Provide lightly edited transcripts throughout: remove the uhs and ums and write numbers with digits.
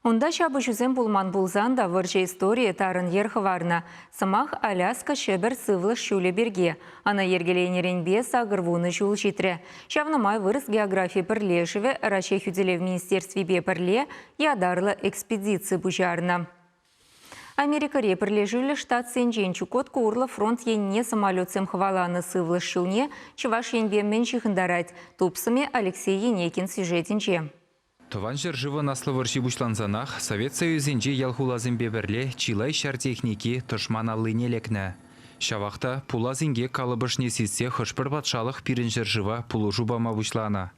Унта ҫапӑҫусем пулман пулсан та вӑрҫӑ историйӗ тарӑн йӗр хӑварнӑ. Сӑмах Аляска Ҫӗпӗр сывлӑш ҫулӗ пирки. Ӑна йӗркеленӗренпе 80 ҫул ҫитрӗ. Ҫавна май Вырӑс географи пӗрлешӗвӗ Раҫҫей хӳтӗлев министерствипе пӗрле ятарлӑ экспедици пуҫарнӑ. Америкӑри Пӗрлешӳллӗ Штатсенчен Чукотка урлӑ фронт енне самолетсем хӑваланӑ сывлӑш ҫулне Чӑваш Енпе мӗн ҫыхӑнтарать? Тупсӑмӗ Алексей Енейкин сюжетӗнче. Тӑван ҫӗршывӑн Аслӑ вӑрҫи пуҫлансанах Совет Союзӗнчи ял-хуласемпе пӗрле чылай ҫар техники тӑшман аллине лекнӗ. Ҫавах та пулас инкек калӑпӑшне сиссе хӑш-пӗр патшалӑх пирӗн ҫӗршыва пулӑшу пама пуҫланӑ.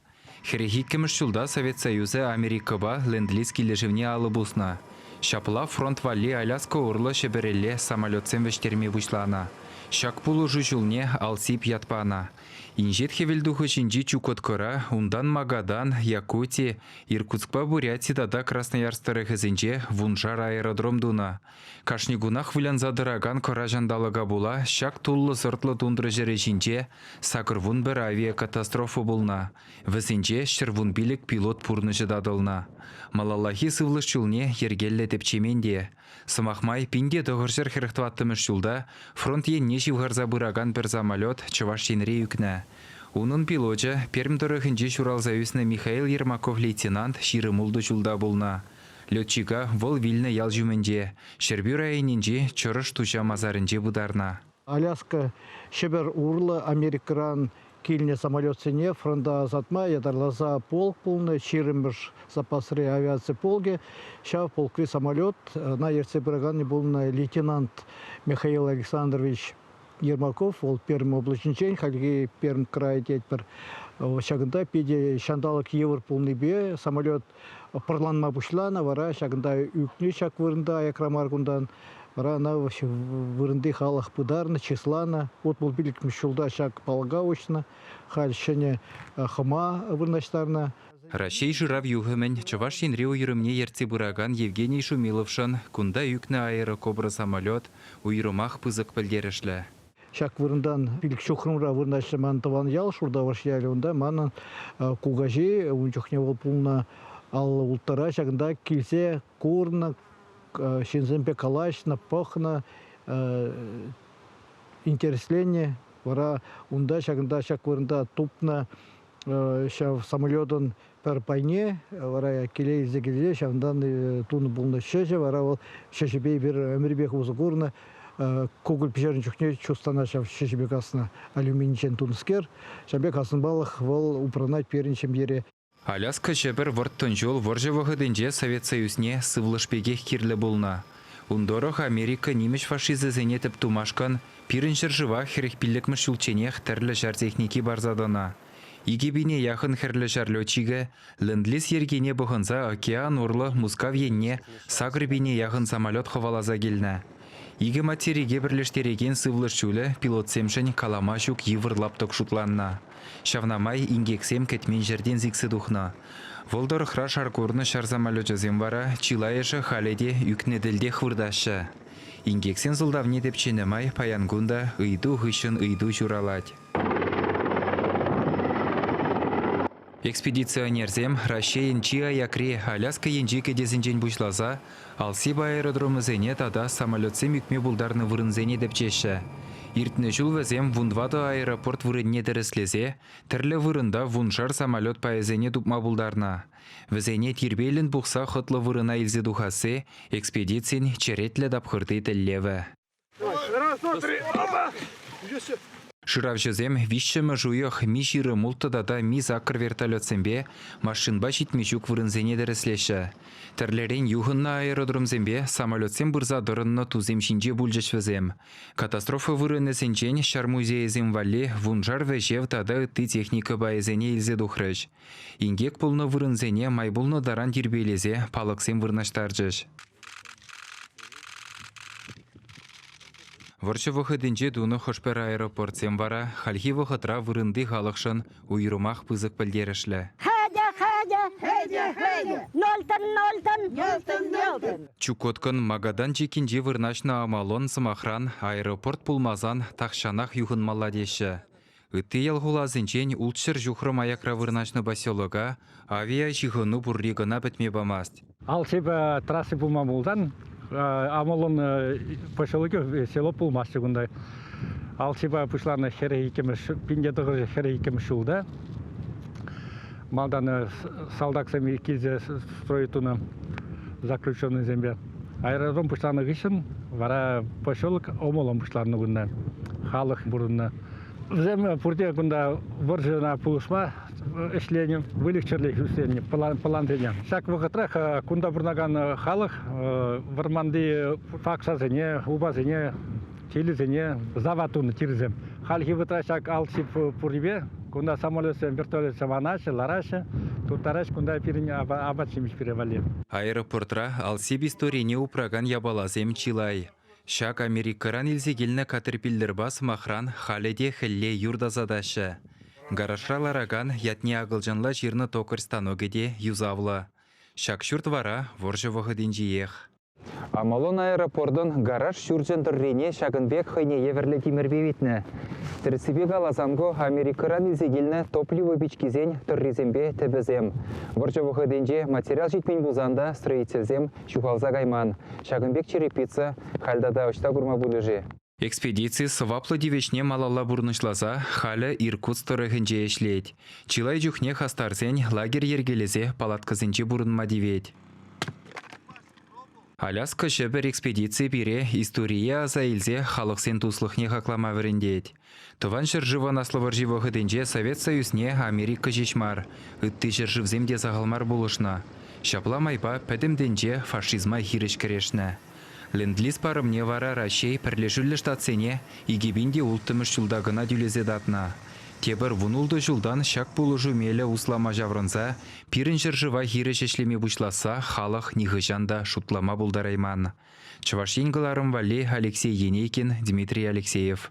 42-мӗш ҫулта Совет Союзӗ Америкӑпа Ленд-лиз килӗшӗвне алӑ пуснӑ. Ҫапла фронт валли Аляска урлӑ Ҫӗпӗрелле самолетсем вӗҫтерме пуҫланӑ. Ҫак пулӑшу ҫулне Алсип ят панӑ. Инҫет Хӗвелтухӑҫӗнчи Чукоткӑра, унтан Магадан, Якути, Иркутскпа Буряти тата Красноярск тӑрӑхӗсенче вуншар аэродром тунӑ. Кашни кунах вылянса тӑракан кӑра ҫанталӑка пула ҫак туллӑ-сӑртлӑ тундрӑ ҫӗрӗ ҫинче 81 авиакатастрофа пулнӑ. Вӗсенче 115 пилот пурнӑҫӗ татӑлнӑ. Малаллахи сывлӑш ҫулне йӗркеллӗ тӗпчемен те. Сӑмах май, 1944 ҫулта фронт енне ҫывхарса пыракан пӗр самолет Чӑваш Енре ӳкнӗ. Унӑн пилочӗ Пермь тӑрӑхӗнче ҫуралса ӳснӗ Михаил Ермаков лейтенант 26 ҫулта пулнӑ. Летчика вӑл вилнӗ ял ҫумӗнче, Ҫӗрпӳ районӗнчи Чӑрӑш Туҫа масарӗнче пытарнӑ. Аляска Ҫӗпӗр урлӑ Америкӑран килнӗ самолетсене фронта ӑсатма ятарласа полк пулнӑ, 20-мӗш запасри авиаци полкӗ. Ҫав полкри самолет ӑна ертсе пыраканни пулнӑ лейтенант Михаил Александрович Ермаков, вӑл Пермь облаҫӗнчен, хальхи Пермь крайӗ тетпӗр. Ҫакӑнта питӗ ҫанталӑк йывӑр пулнипе самолет пӑрланма пуҫланӑ, вара ҫакӑнта ӳкнӗ ҫак вырӑнта аякра мар кунтан. Вара ӑна вырӑнти халӑх пытарнӑ, чысланӑ. 65-мӗш ҫулта ҫак палӑка уҫнӑ. Халь ҫӗнӗ хӑма вырнаҫтарнӑ. Раҫҫей шырав юхӑмӗн Чӑваш Енри уйрӑмне ертсе пыракан Евгений Шумиловшӑн кунта ӳкнӗ аэрокобра самолет уйрӑмах пысӑк пӗлтерӗшлӗ. Ҫак вырӑнтан пилӗк ҫухрӑмра вырнаҫрӗ ман тӑван ял, Шуртавӑш ялӗ. Унта манӑн кукаҫи, ун чухне вӑл пулнӑ 56-ра, ҫакӑнта килсе курнӑ, ҫынсемпе калаҫнӑ, пӑхнӑ, интересленнӗ. Вара унта ҫакӑнта ҫак вырӑнта тупнӑ ҫав самолетӑн пӗр пайне вара киле илсе килсе ҫавӑнтан тунӑ пулнӑ ҫӗҫӗ. Вара вӑл ҫӗҫӗпе эпир ӗмӗрӗпех усӑ курнӑ. Кукӑль пӗҫернӗ чухне чустана ҫав ҫӗҫӗпе каснӑ алюминчен тунӑскер. Ҫав пек асӑнмалӑх вӑл упранать пирӗн ҫемьере. Аляска Ҫӗпӗр вӑрттӑн ҫул вӑрҫӑ вӑхӑтӗнче Совет Союзне сывлӑш пекех кирлӗ пулнӑ. Ун тӑрӑх Америка нимӗҫ фашисчӗсене тӗп тумашкӑн пирӗн ҫӗршыва 45-мӗш ҫулчченех тӗрлӗ ҫар техники парса тӑнӑ. 2000 яхӑн Хӗрлӗ Ҫар летчикӗ Ленд-лиз йӗркине пӑхӑнса океан урлӑ Мускав енне 8000 яхӑн самолет хӑваласа килнӗ. Икӗ материке пӗрлештерекен сывлӑш ҫулӗ пилотсемшӗн калама ҫук йывӑр лаптӑк шутланнӑ. Ҫавна май инкексем кӗтмен ҫӗртен сиксе тухнӑ. Вӑл тӑрӑхра шар курнӑ ҫар самолечӗсем вара чылайӑшӗ халӗ те ӳкнӗ тӗлтех выртаҫҫӗ. Инкексен сӑлтавне тӗпченӗ май паян кун та ыйту хыҫҫӑн ыйту ҫуралать. Экспедиционерсем Раҫҫейӗн чи аякри Аляска енчи кӗтесӗнчен пуҫласа Алсип аэродромӗсене тата самолетсем ӳкме пултарнӑ вырӑнсене тӗпчеҫҫӗ. Иртнӗ ҫул вӗсем 14 аэропорт вырӑнне тӗрӗслесе тӗрлӗ вырӑнта вуншар самолет пайӗсене тупма пултарнӑ. Вӗсене тирпейлӗн пухса хӑтлӑ вырӑна илсе тухасси экспедицин черетлӗ тапхӑрти тӗллевӗ. Шыравҫӑсем виҫҫӗмӗш уйӑх Ми-26 тата Ми-8 вертолетсемпе машинпа ҫитме ҫук вырӑнсене тӗрӗслеҫҫӗ. Тӗрлӗрен юхӑннӑ аэродромсемпе самолетсем пырса тӑрӑннӑ тусем ҫинче пулчӗҫ вӗсем. Катастрофа вырӑнӗсенчен ҫар музейӗсем валли вуншар вӗҫев тата ытти техника пайӗсене илсе тухрӗҫ. Инкек пулнӑ вырӑнсене май пулнӑ таран тирпейлесе палӑксем вырнаҫтарчӗҫ. Вӑрҫӑ вӑхӑтӗнче тунӑ хӑш-пӗр аэропортсем вара хальхи вӑхӑтра вырӑнти халӑхшӑн уйрӑмах пысӑк пӗлтерӗшлӗ. Хӗтӗ, хӗтӗ, хӗтӗ, хӗтӗ, нольтӑн, нольтӑн, нольтӑн, нольтӑн. Чукоткӑн Магадан чиккинче вырнаҫнӑ Амалон, сӑмахран, аэропорт пулмасан тахҫанах юхӑнмалла теҫҫӗ. Ытти ял-хуласенчен 600 ҫухрӑм аякра вырнаҫнӑ поселока авиаҫыхӑну пурри кӑна пӗтме памасть. Алсип трасси пулман пулсан Амолон поселокӗ село пулмастчӗ кунта. Алсипа пуҫланӑ 42-мӗш 1942-мӗш ҫулта малтан салтаксем килсе строй тунӑ заключенныйсемпе. Аэродром пуҫланнӑ хыҫҫӑн вара поселок Омолон пуҫланнӑ кунта. Халӑх пурӑннӑ. Вӗсем пурте кунта вӑрҫӑна пулӑшма ӗҫленӗ, выльӑх-чӗрлӗх ӳстернӗ пӑлансене. Ҫак вӑхӑтрах кунта пурӑнакан халӑх вӑрманти пакшасене, упасене, тилӗсене зава тунӑ тирсем. Хальхи вӑхӑтра ҫак алсип пуррипе кунта самолетсем, вертолетсем анаҫҫӗ, лараҫҫӗ, турттараҫҫӗ кунта пирӗн апат-ҫимӗҫ пире валли. Аэропортра Алсип историне упракан япаласем чылай. Ҫак Америкӑран илсе килнӗ катерпиллерпа, сӑмахран, халӗ те хӗлле юр тасатаҫҫӗ. Гаражра ларакан ятне акӑлчанла ҫырнӑ токарь станокӗ те юсавлӑ. Ҫак ҫурт вара вӑрҫӑ вӑхӑтӗнчиех. Амалон аэропортӑн гараж ҫурчӗн тӑррине ҫакӑн пек хӑйне евӗрлӗ тимӗрпе витнӗ. Тӗрӗссипе каласан ку Америкӑран илсе килнӗ топливо пичкисен тӑррисемпе тӗпӗсем. Вӑрҫӑ вӑхӑтӗнче материал ҫитмен пулсан та строительсем ҫухалса кайман. Ҫакӑн пек черепица халь тата ӑҫта курма пулӗ-ши? Экспедици сӑваплӑ тивӗҫне малалла пурнӑҫласа халӗ Иркутск тӑрӑхӗнче ӗҫлет. Чылай чухне хастарсен лагерь йӗркелесе палаткӑсенче пурӑнма тивет. Аляска Ҫӗпӗр экспедици пире историе аса илсе халӑхсен туслӑхне хаклама вӗрентет. Тӑван ҫӗршывӑн Аслӑ вӑрҫи вӑхӑтӗнче Совет Союзне Америка ҫеҫ мар, ытти ҫӗршывсем те сахал мар пулӑшнӑ. Ҫапла майпа пӗтӗм тӗнче фашизма хирӗҫ кӗрешнӗ. Ленд-лиз парӑмне вара Раҫҫей Пӗрлешӳллӗ Штатсене 2006-мӗш ҫулта кӑна тӳлесе татнӑ. Тепӗр вунултӑ ҫултан ҫак пулӑшу мелӗ услама ҫаврӑнса пирӗн ҫӗршыва хирӗҫ ӗҫлеме пуҫласса халӑх нихӑҫан та шутлама пултарайман. Чӑваш Ен кӑларӑм валли Алексей Енейкин, Дмитрий Алексеев.